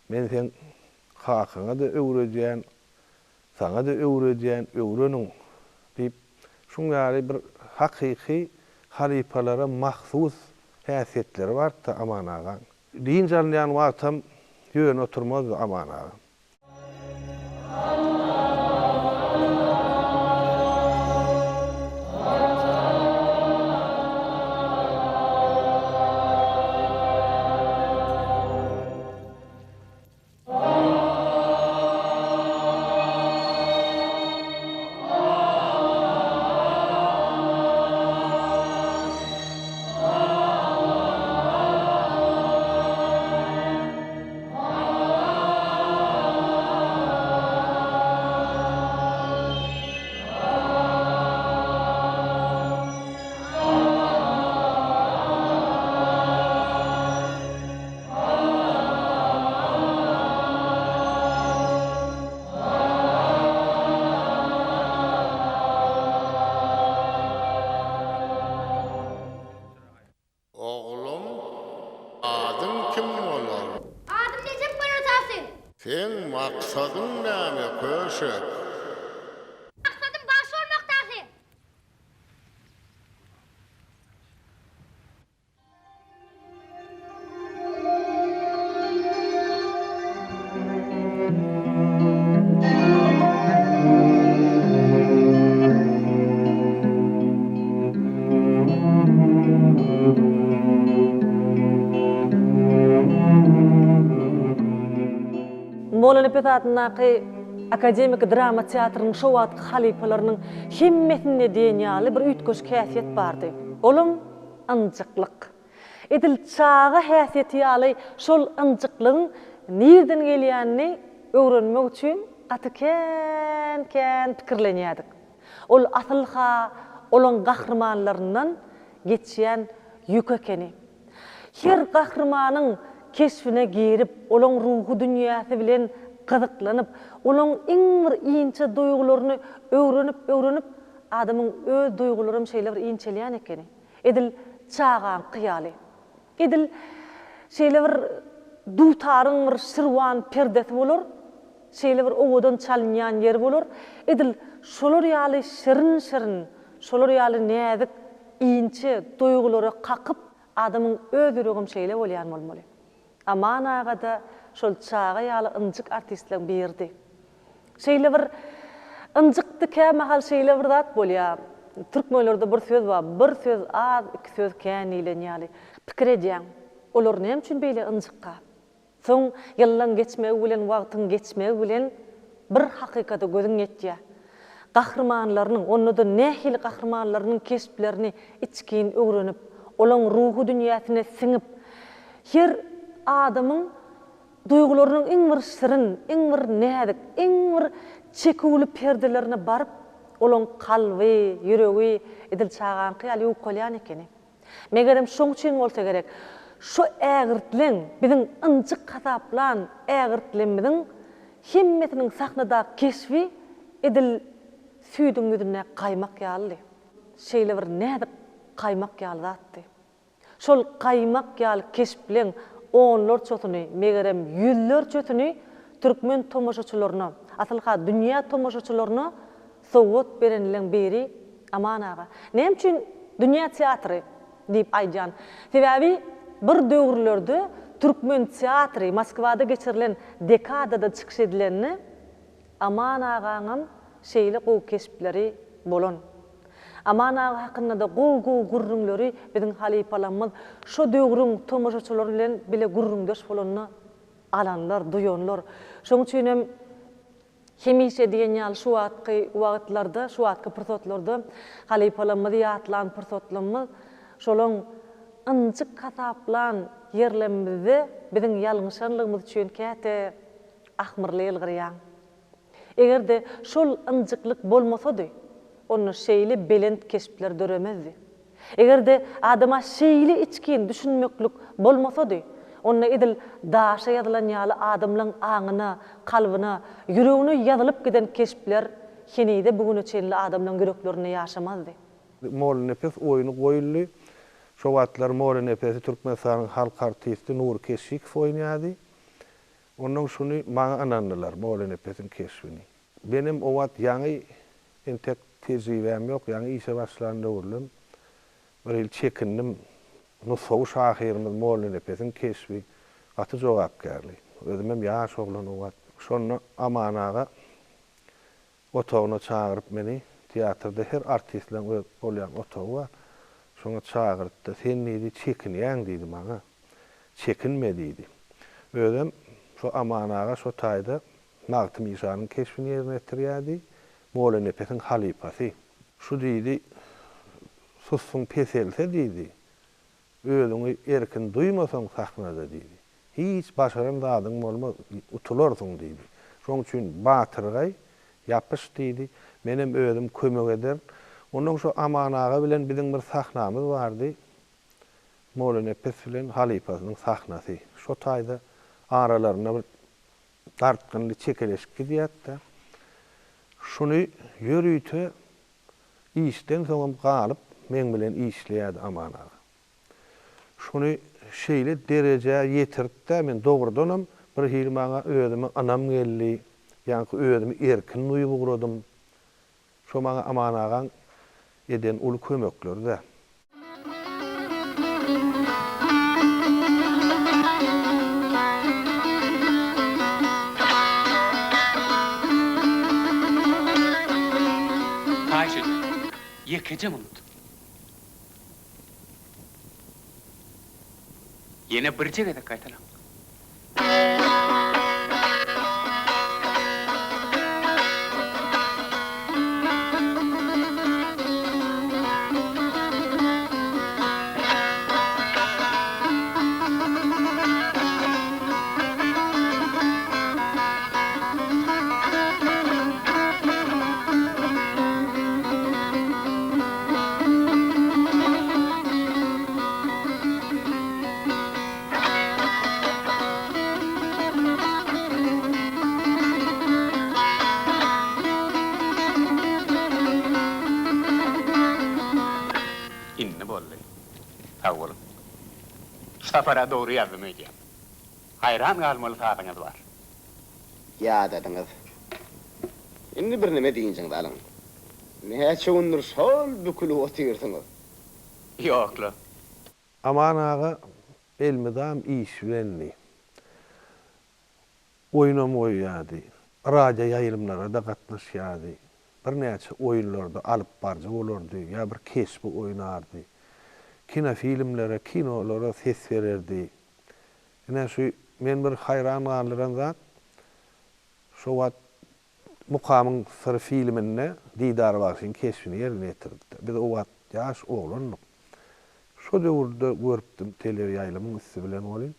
men seň kakaňa-da öwredýän, saňa-da öwredýän, öwreniň! diýip, şuň ýaly bir hakyky halypalara mahsus häsiýetleri bardy-da Aman agaň. Dynç alynýan wagtam ýöne oturmazdy Aman aga. Oglum, adyň kim bolar? Adym Nejep bolar atasy. Seň maksadyň näme, köşek? Maksadym bagşy bolmak atasy. Mollanepes adyndaky akademiki drama teatrynyň şo wagtky halypalarynyň hemmesinde diýen ýaly bir üýtgeşik häsiýet bardy. Olam ynjyklyk. Edil çaga häsiýeti ýaly şol ynjyklygyň nirden gelýänini öwrenmek üçin gaty kän-kän pikirlenýärdik. Ol asyl-ha olaň gahrymanlaryndan geçýän ýük ekeni. Her gahrymanyň keşbine girip, olaň ruhy dünýäsi bilen gyzyklanyp, olaň iň bir inçe duýgularyny öwrenip-öwrenip, adamyň öz duýgularam şeýle bir inçelýän ekeni. Edil çagaňky ýaly. Edil şeýle bir dutaryň bir şirwan perdesi bolar, şeýle bir owadan çalynýan ýeri bolar. Edil şolar ýaly şirin-şirin, şolar ýaly näzik, inçe duýgulara kakyp, adamyň öz ýüregem şeýle bolýan bolmaly. Aman aga-da şol çaga ýaly ynjyk artistleň biridi. Şeýle bir ynjykdy kämahal şeýle bir zat bolýa. Türkmenlerde bir söz bar, bir söz az, iki söz kän diýlen ýaly. Pikir edýäň, olar näme üçin beýle ynjykka? Soň ýyllaň geçmegi bilen, wagtyň geçmegi bilen bir hakykata gözüň ýetýär. Gahrymanlarynyň, onda-da nähili gahrymanlarynyň keşplerini içgin öwrenip, olaň ruhy dünýäsine siňip, her adamyň Duýgularynyň iň bir şirin, iň bir näzik, iň bir çeküwli perdelerine baryp, olaň kalby, ýüregi edil çagaňky ýaly ýuwkalýan ekeni. Megerem, şoň üçin bolsa gerek, şo ägirtleň, biziň ynjyk hasaplan ägirtlemmiziň hemmesiniň sahnadaky keşbi edil süýdüň ýüzündäki gaýmak ýalydy. Şeýle bir näzik. gaýmak ýaly zatdy. Şol gaýmak ýaly keşpleň onlarçasyny, megerem, ýüzlerçesini türkmen tomaşaçylaryna, asyl-ha dünýä tomaşaçylaryna sowgat berenleň biri Aman aga. Näme üçin dünýä teatry diýip aýdýan? Sebäbi bir döwürlerde türkmen teatry Moskwada geçirilen dekadada çykyş edilende Aman agaňam şeýle gowy keşpleri bolan. Aman aga hakynda-da gowy-gowy gürrüňleri biziň halypalarymyz şo döwrüň tomaşaçylary bilen bile gürrüňdeş bolanda alanlar, duýanlar. Şoň üçinem hemişe diýen ýaly şu wagtky wagtlarda, şu wagtky pursatlarda halypalarymyzy ýatlan pursatlarymyz şolaň ynjyk hasaplan ýerlemizde biziň ýalňyşanlygymyz üçin käte ahmyrly ýylgyrýaň. Eger-de şol ynjyklyk bolmasady, onda şeýle belent keşpler döremezdi. Eger-de adama şeýle içgin düşünmeklik bolmasady, onda edil daşa ýazylan ýaly adamlaň aňyna, kalbyna, ýüregine ýazylyp giden keşpler henize-bu güne çenli adamlaň ýüreklerinde ýaşamazdy. Mollanepes oýny goýuldy. Şo wagtlar Mollanepesi Türkmenistanyň halk artisti Nury Keşşikow oýnaýardy. Onnoň şuny maňa ynandylar, Mollanepesiň keşbini. Menem o wagt ýaňy entek tejribäm ýok, ýaňy işe başlan döwürlem bir hili çekindim. Nusgawy şahyrymyz Mollanepesiň keşbi gaty jogapkärli. Özümem ýaş oglan o wagt. Şonda Aman aga Otagyna çagyryp meni, teatrda her artistleň öz bolýan otagy bar, şoňa çagyrtdy, sen diýdi, çekinýäň diýdi maňa, çekinme diýdi. Özem şo Aman aga şo taýda Magtym işanyň keşbini ýerine ýetirýärdi, Mollanepesiň halypasy. Şu diýdi, sussuň peselse diýdi, Özüňi erkin duýmasaň sahnada diýdi. Hiç başaran zadyň bolmaz, utularsyň diýdi. Şoň üçin batyrgaý, ýapyş diýdi. Menem özüm kömek ederin. Onnoň şo Aman aga bilen biziň bir sahnamyz bardy. Mollanepes bilen halypasynyň sahnasy. Şo taýda aralarynda bir dartgynly çekeleşik gidýärdi-de. Şuny ýörite Işden soňam galyp meň bilen işleýärdi Aman aga. Şuny şeýle derejä ýetiripdä men dogrudanam bir hili maňa özüme ynam geldi, ýaňky özümi erkin duýup ugradym. Şo maňa Aman agaň eden uly kömekleri-dä. Haýyş edýän, ýekeje minut. Ýene birje gezek gaýtalaň. Indi boldy. Sag boluň. Şu sapar-a dogry ýazdym öýdýän. Haýran galmaly sazyňyz bar. Ýadadyňyz. Indi birneme dynjyňyzy alyň. Näçe gündür şol bükülip otyrsyňyz. Ýok-la. Aman aga elmydam iş bilendi. Oýunam goýýardy. Radio ýaýlymlara-da gatnaşýardy. Birnäçe oýunlarda alyp baryjy bolardy ýa bir keşbi oýnardy. Kinofilmlere, kinolara ses bererdi. Ine şu men bir haýran galdyran zat, şo wagt Mukamyň syry filminde Didar bagşyň keşbini ýerine ýetirdi. Biz o wagt ýaş oglandyk. Şo döwürde görüpdim teleýaýlymyň üsti bilen welin.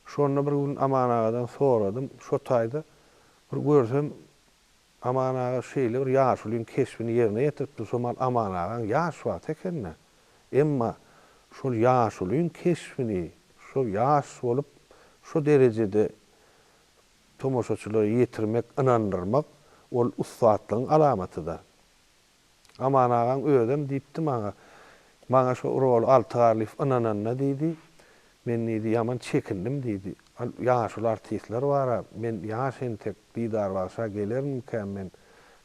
Şonda bir gün Aman agadan soradym, şo taýda bir görsem Aman aga şeýle bir ýaşulyň keşbini ýerine ýetiripdir, şo mal Aman agaň ýaş wagty eken-dä. Emma şol ýaşulyň keşbini şo ýaş bolup şo derejede tomaşaçylara ýetirmek, ynandyrmak ol ussatlygyň alamatyda. Aman agaň özem diýipdi maňa, Maňa şo roly Alty Garlyýew ynananda diýdi, men diýdi, ýaman çekindim diýdi. Al, ýaşuly artistler bar-a, men ýaş entek, Didar bagşa gelerinmikäm men,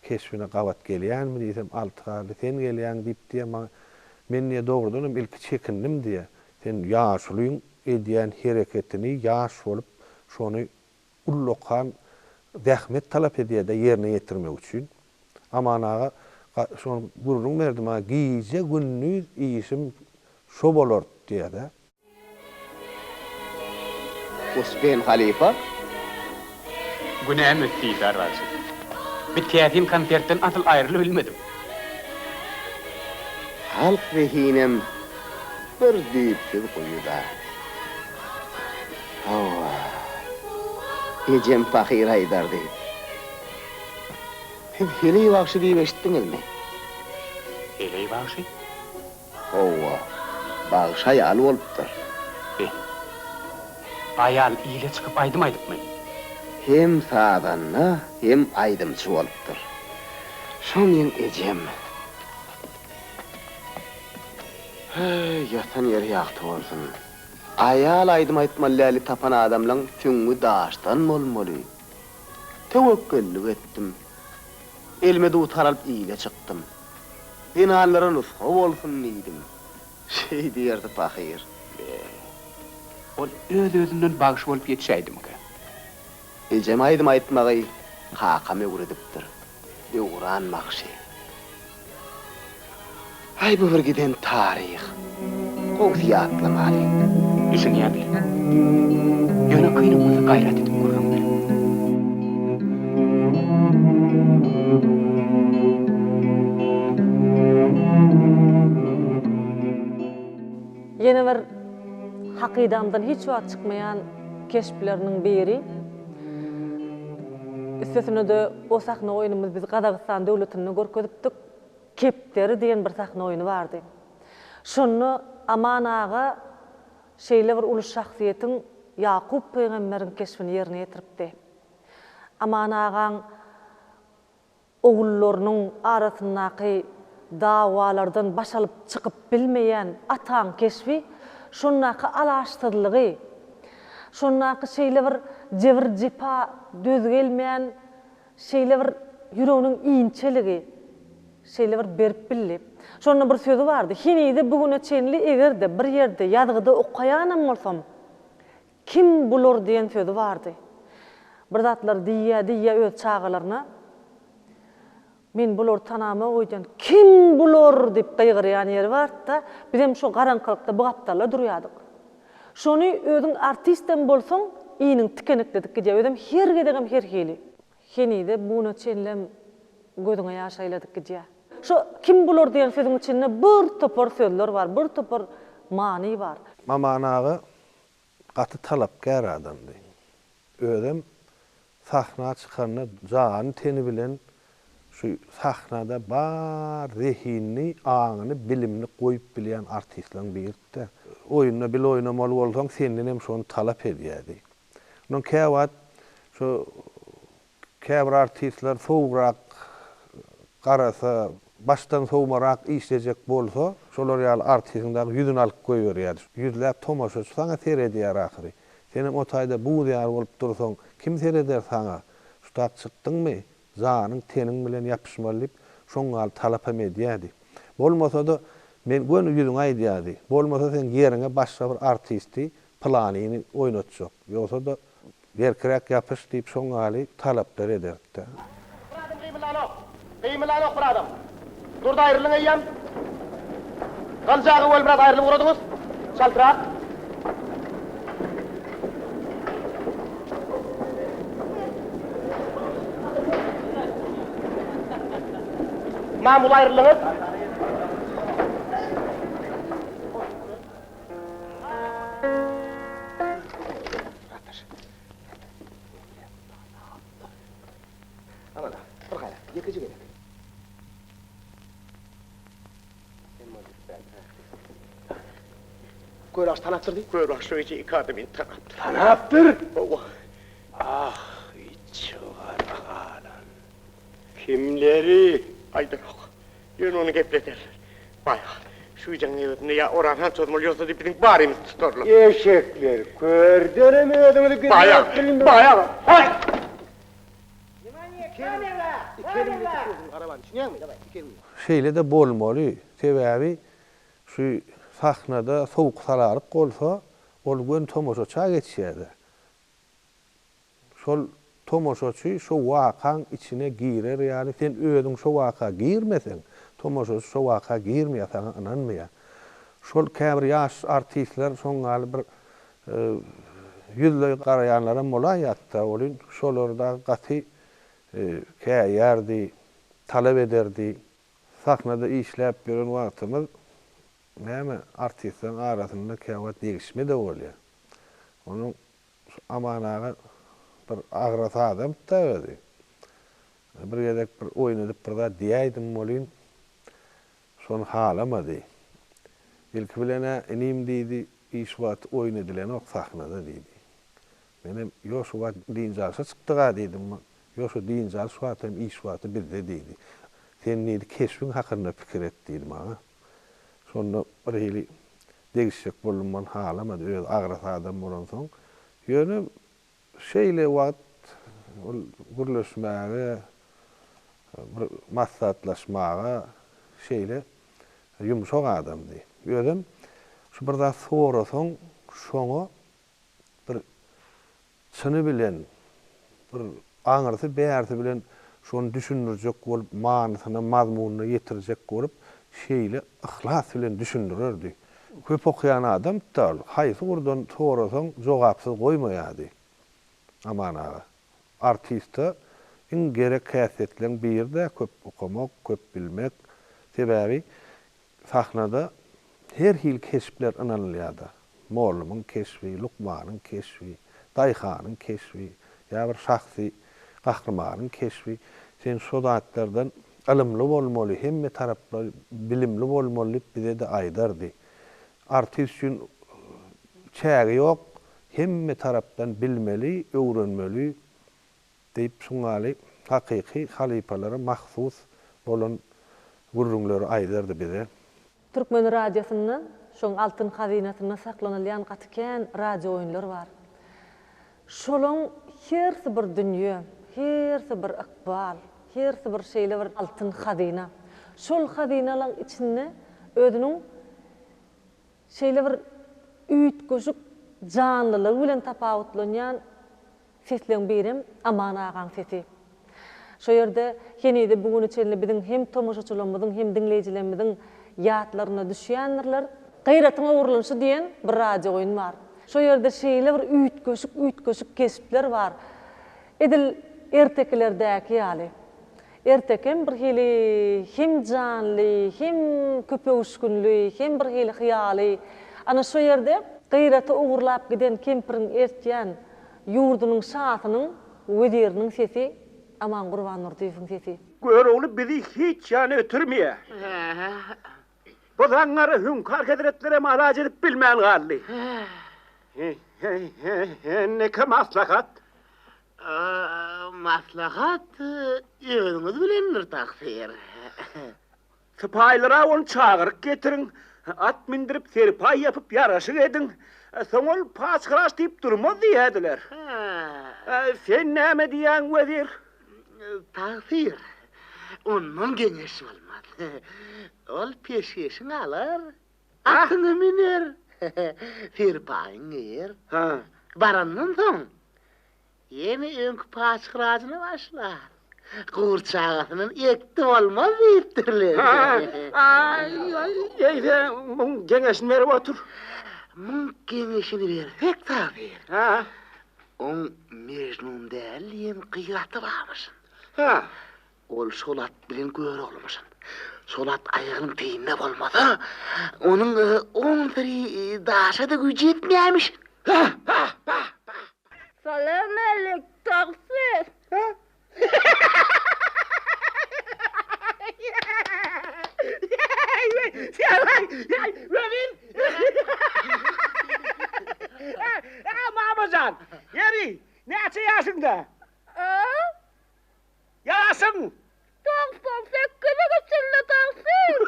keşbine gabat gelýänmi diýsem, Alty Garly sen gelýäň diýip diýýär maňa. Men diýýär, dogrudanam ilki çekindim diýýär. Sen ýaşulyň edýän hereketini ýaş bolup şony ullakan zähmet talap edýär-de ýerine ýetirmek üçin. Aman aga şony gürrüň berdi maňa, gije-gündiz işim şo bolardy diýýär-de. Uspen halypa. Günäm ötdi Didar bagşy. Bi täsin konsertden asyl aýrylybilmedim. Halk zehinem bir düýpsüz guýy-da. Hawa, ejem pahyr aýdardy. Siz heleý bagşy diýip eşitdiňizmi? Heleý bagşy? Hawa, bagşy aýal bolupdyr. Be, aýal ile çykyp aýdym aýdypmy? Hem sazanda, hem aýdymçy bolupdyr. Şo meň ejem. Heý, ýatan ýeri ýagty bolsun. Aýal aýdym aýtmaly läli tapan adamlaň süňňi daşdan bolmaly. Töwekgellik etdim. Elime dutar alyp ile çykdym. Zenanlara nusga bolsun diýdim. Şeý diýerdi pahyr. Be, ol öz-özünden bagşy bolup ýetişäýdimikä? Ejem aýdym aýtmagy kakam öwredipdir. Döwran bagşy. Aý bu bir giden taryh. Gowsy ýatlamalyň. Düşünýän-le. Ýöne kynam bolsa gaýrat edip gürrüň ber. Ýene bir hakydamdan hiç wagt çykmaýan keşpleriniň biri. Üstesine-de o sahna oýnumyzy biz Gazagystan döwletinde görkezipdik. Kepderi diýen bir sahna oýny bardy. Şonda Aman aga şeýle bir uly şahsyýetiň Ýakup pygamberiň keşbini ýerine ýetiripdi. Aman agaň ogullarynyň arasyndaky dawalardan baş alyp çykyp bilmeýän ataň keşbi şondaky alaçsyzlygy, şondaky şeýle bir jebir-jepa döz gelmeýän şeýle bir ýüreginiň inçeligi şeýle bir berip bildi. Şonda bir sözi bardy, Henize bu güne çenli eger-de bir ýerde ýazgyda okaýanam bolsam, Kim bular diýen sözi bardy. Bir zatlar diýýä diýýä öz çagalaryna. Men bulary tanamok öýdýän. Kim bular diýip gygyrýan ýeri bardy-da, bizem şo garaňkylykda bu gapdalda durýardyk. Şony özüň artistem bolsaň, iniň tikenekledip gidýär. Özem her gezegem her hili. Henize bu güne çenlem gözüňe ýaş aýladyp gidýär. Şo kim bular diýen sözüň içinde bir topar sözler bar, bir topar many bar. Maman aga gaty talapkär adamdy. Özem sahna çykanda jany-teni bilen şu sahnada bar zehinini, aňyny, bilimini goýup bilýän artistleň biridi-de. Oýunda bile oýnamaly bolsaň sendenem şony talap edýärdi. Ondan käwagt şu Käbir artistler sowugrak garasa, başdan sowmarak işlejek bolsa, şolar ýaly artistiň dagy ýüzüni alyp goýberýär. Ýüzläp tomaşaçy saňa seredýär ahyry. Senem o taýda buz ýaly bolup dursaň, kim sereder saňa? Şu tak çykdyňmy, janyň, teniň bilen ýapyşmaly diýip, şoň ýaly talapam edýärdi. Bolmasa-da, men göni ýüzüňe aýdýardy. Bolmasa seň ýeriňe başga bir artisti, pylanyny oýnatjak. Ýogsa-da, Berkiräk ýapyş diýip şoň ýaly talaplar ederdi-dä. Bir adam gymylanok. Gymylanok bir adam. Durdy aýrylyň eýýäm. Gylyç aga weli biraz aýrylyp ugradyňyz. Çaltrak. Mamul aýrylyňyz. Aman, bir gaýrat, ýekeje gezek. Kör bagşy tanapdyr diý. Kör bagşy şo gije iki adamyny tanapdyr. Tanapdyr? Hawa. Ah, içigara galan. Kimleri? Aýdanok. Ýöne ony geplederler. Baý, Şu gijäň nöbetinde ýa Oraz han çozmaly ýogsa diýip biziň barymyzy tutarlar. Eşekler, kördenem özüňizi gizläp bilmän. Baý aga, baý! Şeýle-de bolmaly, sebäbi şu sahnada sowuk-salalyk bolsa, ol göni tomaşaça geçýär-de. Şol tomaşaçy şo wakaň içine girer ýaly, sen özüň şo waka girmeseň, tomaşaçy şo waka girmeýär, saňa ynanmaýar. Şol käbir ýaş artistler şoň ýaly bir ýüzleý garaýanlaram bolaýýar-da, welin şolar dagy gaty käýýärdi, talap ederdi. Sahnada işläp ýören wagtymyz näme, artistleriň arasynda käwagt degişme-de bolýar. Onuň Şu Aman aga bir agras adamdy-da özi. Bir gezek bir oýun edip bir zat diýäýdim welin, şony halamady. Ilki bilen-ä inim diýdi, iş wagty oýun edilenok sahnada diýdi. Menem, Ýok şu wagt dynç alşa çykdyg-a diýdim. Ýok şu dynç alyş wagty hem iş wagty bizde diýdi. Sen diýdi keşbiň hakynda pikir et diýdi maňa. Şonda birhili Degişjek boldum ol halamady özi agras adam bolansoň. Ýöne şeýle wagt ol gürleşmäge bir maslahatlaşmaga şeýle ýumşak adamdy. Özem şu bir zat sorasaň şoňa bir Çyny bilen, bir aňyrsy bärsi bilen şony düşündirjek bolup, manysyna, mazmunyna ýetirjek bolup, şeýle yhlas bilen düşündirerdi. Köp okaýan adamdy-da ol, haýsy ugurdan sorasaň, jogapsyz goýmaýardy Aman aga. Artiste iň gerek häsiýetleň biri-de köp okamak, köp bilmek. Sebäbi Sahnada her hili keşpler ynanylýar-da. Mollumyň keşbi, lukmanyň keşbi, daýhanyň keşbi ýa bir şahsy gahrymanyň keşbi. Sen şo zatlardan ylymly bolmaly, hemme taraplaý bilimli bolmaly diýip bize-de aýdardy. Artist üçin çägi ýok, hemme tarapdan bilmeli, öwrenmeli. Diýip, şuňňaly hakyky halypalara mahsus bolan gürrüňleri aýdardy bize. Türkmen radiosynda şoň altyn hazynasynda saklanylýan gaty kän radiooýunlar bar. Şolaň hersi bir dünýe, hersi bir ykbal, hersi bir şeýle bir altyn hazyna. Şol hazynalaň içinde özüniň şeýle bir üýtgeşik janlylygy bilen tapawutlanýan Sesleň birem Aman agaň sesi. Şo ýerde henize bu güne çenli biziň hem tomaşaçylarymyzyň hem diňleýjilerimiziň ýatlaryna düşýändirler. Gaýratyň ogurlanyşy diýen bir radiooýun bar. Şo ýerde şeýle bir üýtgeşik üýtgeşik keşpler bar. Edil ertekilerdäki ýaly. Ertekem bir hili hem janly, hem köpöwüşginli, hem bir hili hyýaly. Ana şo ýerde Gaýraty ogurlap giden kempiriň ertýän Ýurdunyň şasynyň weziriniň sesi Aman Gurbandurdyýewiň sesi. Görogly bizi hiç ýana ötürmeýär. Bu zaňňara Hüňkar hezretlerem alaç edip bilmän galdy. Indiki maslahat? Maslahat özüňiz bilendir, tagsyr. Sypaýylara ony çagyryp getiriň, at mündürip, serpaý ýapyp, ýaraşyk ediň. Soň ol paç-hyraç diýip durmaz diýerdiler. Sen näme diýýäň, wezir? Tagsyr, ondan geňeş bolmaz. Ol peşgeşiňi alar, atyňa müner, serpaýyňy geýer. Barandan soň, Ýene öňki paç-hyrajyna başlar. Gurçagasyndan ekdi bolmaz diýipdirler. Eýse, muň geňeşini berip otur. Muň geňeşini bersek tagsyr. Oň Mejnun däl diýen gyz aty barmyşyn. Ol şol at bilen Göroglumyşyn. Şol at aýagynyň teýinde bolmasa, onuň on syry daşa-da güýji ýetmeýärmişin. Salam-alik, tagsyr! Mama jan, ýeri, näçe ýaşyňda? Ýaşyň? 98-e geçende tagsyr!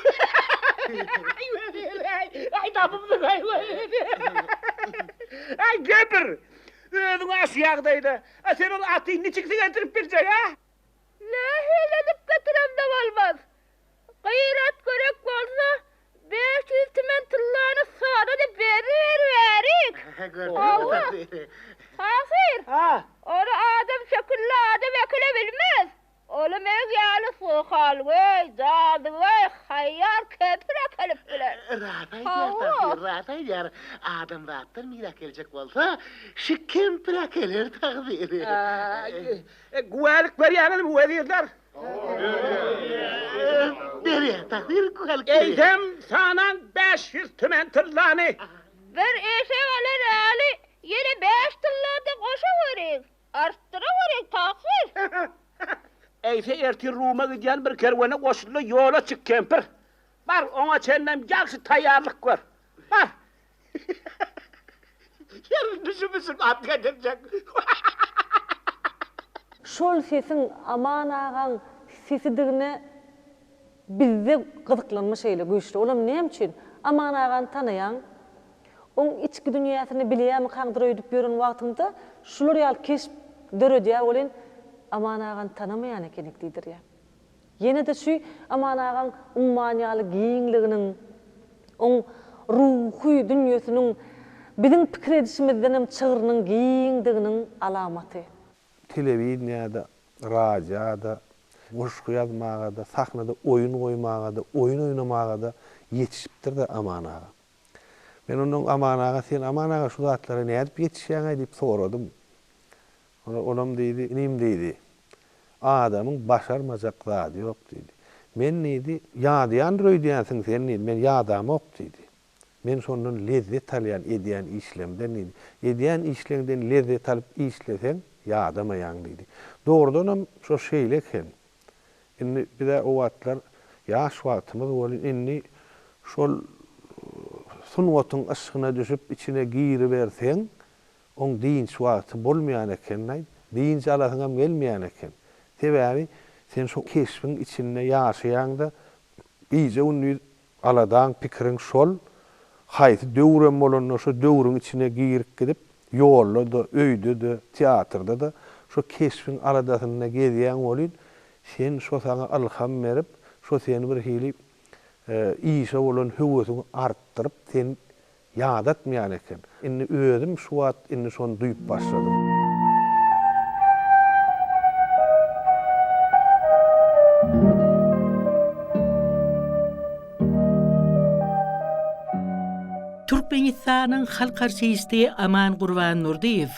kempir! Özüň-ä şu ýagdaýda. A sen ol aty niçiksi getirip biljek, a? Nähili edip getiremde bolmaz. Gyrat gerek bolsa, 500 tümen tyllany sana-da beriber bärik. Hawa. Tahyr. Ony adam şekilli adam äkele bilmez. Ony meň ýaly suhalgöý, jadygöý, haýýar kempir äkelip biler. Ras aýdýar, tagsyr, ras aýdýar. Adamzatdan biri äkeljek bolsa, şu kempir äkeler, tagsyr. Güwälik berýäňizmi, wezirler? Berýän, tagsyr, güwälik berýän. Eýsem, sanaň 500 tümen tyllany. Bir eşek alar ýaly, ýene bäş tylla-da goşaweriň. Artdyraweriň, tagsyr. Eýse ertir Ruma gidýän bir kerwene goşul-da ýola çyk, kempir. Bar, oňa çenlem ýagşy taýýarlyk gör. Bar. Ýeri düşüp-düşüp at getirjek. Şol sesiň Aman agaň sesidigine bizde gyzyklanma şeýle güýçli. Olam näme üçin? Aman agany tanaýaň. Oň içki dünýäsini bilýärmikaňdyr öýdüp ýören wagtyňda şular ýaly keşp döredýär welin Aman agany tanamaýan ekenik diýdirýär. Ýene-de şu Aman agaň umman ýaly giňliginiň, oň ruhy dünýesiniň biziň pikir edişimizdenem çygrynyň giňdiginiň alamaty. Telewideniýede, radioda goşgy ýazmaga-da, sahnada oýun goýmaga-da, oýun oýnamaga-da ýetişipdir-de Aman aga. Men ondan Aman aga, sen Aman aga şu zatlara nädip ýetişýäň-aý diýip soradym. Onda olam diýdi, inim diýdi, adamyň başarmajak zady ýok diýdi. Men diýdi, ýadaýandyr öýdýänsiň sen diýdi, men ýadamok diýdi. Men şondan lezzet alýan edýän işlemden diýdi. Edýän işleňden lezzet alyp işleseň, ýadamaýaň diýdi. Dogrudanam şo şeýle eken. Indi biz-ä o wagtlar ýaş wagtymyz welin indi şol sungatyň yşgyna düşüp içine giriberseň, Oň dynç wagty bolmaýan eken-laý, dynç alasyňam gelmeýän eken. Sebäbi sen şo keşbiň içinde ýaşaýaň-da, gije-gündiz aladaň, pikiriň şol, haýsy döwrem bolanda şo döwrüň içine girip gidip, ýolda-da, öýde-de, teatrda-da şo keşbiň aladasynda gezýäň welin, sen şo saňa ylham berip, şo seni bir hili işe bolan höwesiňi artdyryp, sen Ýadatmaýan eken. Indi özüm şu wagt indi şony duýup başladym. Türkmenistanyň halk artisti Aman Gurbandurdyýew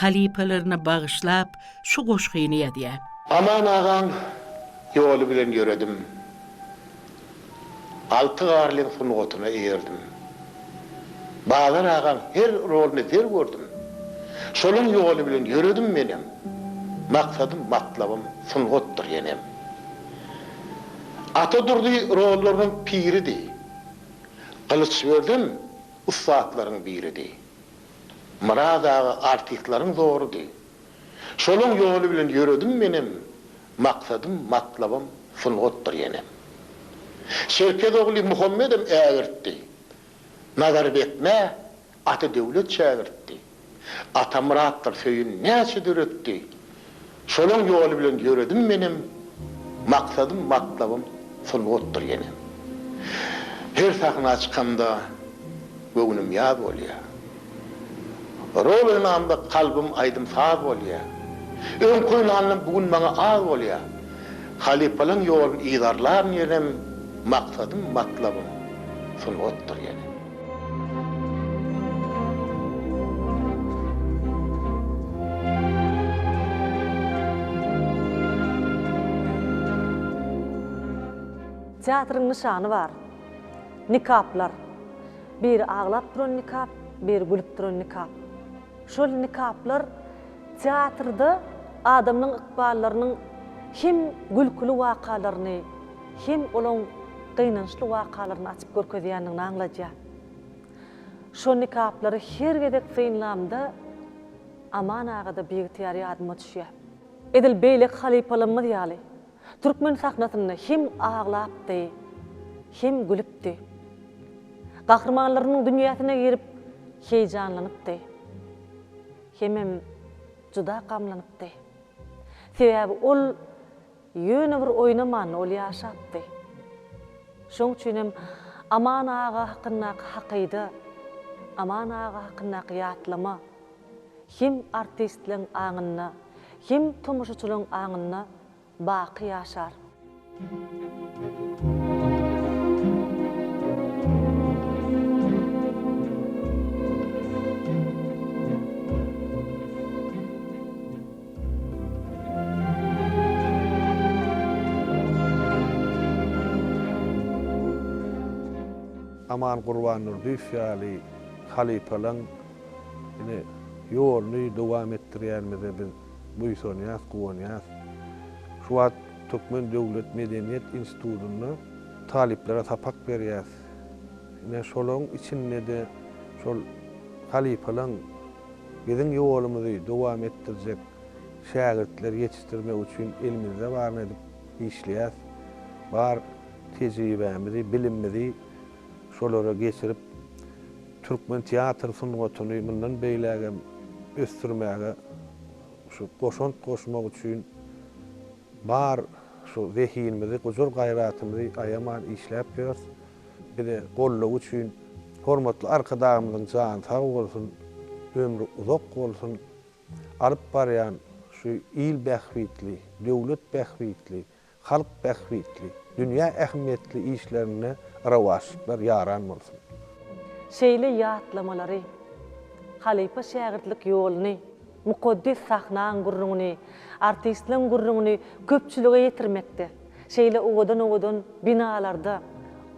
halypalaryna bagyşlap şu goşgyny ýazýar. Aman agaň ýoly bilen ýöredim. Alty Garlyň sungatyna eýerdim. Bazar agaň her roluny zer gördüm. Şolaň ýoly bilen ýöredim menem. Maksadym, matlabym sungatdyr ýenem. Ata Durdy rollarynyň piridi. Gylyçberdem ussatlaryň biridi. Myrat aga artistleriň zorudy. Şolaň ýoly bilen ýöredim menem, Maksadym, matlabym sungatdyr ýenem. Çerkez ogly Muhammedem ägirtdi. Nazar Bekmä Ata Döwlet şägirtdi. Atamyratdyr Söýün näçe döretdi. Şolaň ýoly bilen ýöredim menem, Maksadym, matlabym sungatdyr ýenem. Her sahna çykamda göwnüm ýaz bolýar. Rol oýnamda kalbym aýdym-saz bolýar. Öňki oýnanlam bu gün maňa az bolýar. Halypalaň ýolun yzarlaryn ýenem, Maksadym, matlabym sungatdyr ýene. Teatryň nyşany bar. Nikaplar. Biri aglap duran nikap, biri gülüp duran nikap. Şol nikaplar teatrda adamlaň ykballarynyň hem gülküli wakalaryny, hem olaň gynançly wakalaryny açyp görkezýändigini aňladýar. Şo nikaplary her gezek synlamda Aman aga-da biygtyýar ýadyma düşýär. Edil beýleki halypalarymyz ýaly, Türkmen sahnasynda hem aglapdy, hem gülüpdi. Gahrymanlarynyň dünýäsine girip, heýjanlanypdy. Hemem juda gamlanypdy. Sebäbi ol ýöne bir oýnamandy, ol ýaşapdy. Şoň üçinem Aman aga hakyndaky hakyda, Aman aga hakyndaky ýatlama hem artistleň aňynda, hem tomaşaçylaň aňynda baky ýaşar. Aman Gurbandurdyýew ýaly halypalaň ine ýoluny dowam etdirýänimize biz buýsanýas, guwanýas. Şu wagt Türkmen döwlet medeniýet institutynda talyplara sapak berýäs. Ine şolaryň içinde-de şol halypalaň biziň ýolumyzy dowam etdirjek şägirtleri ýetişdirmek üçin elimizde baryny edip işleýäs. Bar tejribämizi, bilimimizi şolara geçirip, türkmen teatr sungatyny mundan beýlägem ösdürmäge şu goşant goşmak üçin bar şu zehinimizi, gujur-gaýratymyzy aýaman işläp ýörüs. Bize goldawy üçin hormatly Arkadagymyzyň jany sag bolsun, ömri uzak bolsun, alyp barýan şu il bähbitli, döwlet bähbitli, halk bähbitli, dünýä ähmiýetli işlerinde rowaçlyklar ýaran bolsun! Şeýle ýatlamalary, halypa-şägirtlik ýoluny, mukaddes sahnaň gürrüňini, artistleň gürrüňini köpçülige ýetirmekde, şeýle owadan-owadan binalarda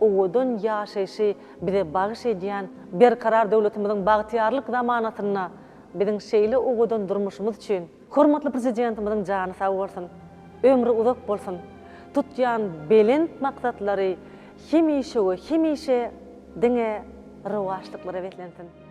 owadan ýaşaýşy bize bagyş edýän Berkarar döwletimiziň bagtyýarlyk zamanasynda biziň şeýle owadan durmuşymyz üçin Hormatly Prezidentimiziň jany sag bolsun, ömri uzak bolsun, tutýan belent maksatlary hemişe we hemişe diňe rowaçlyklara beslensin!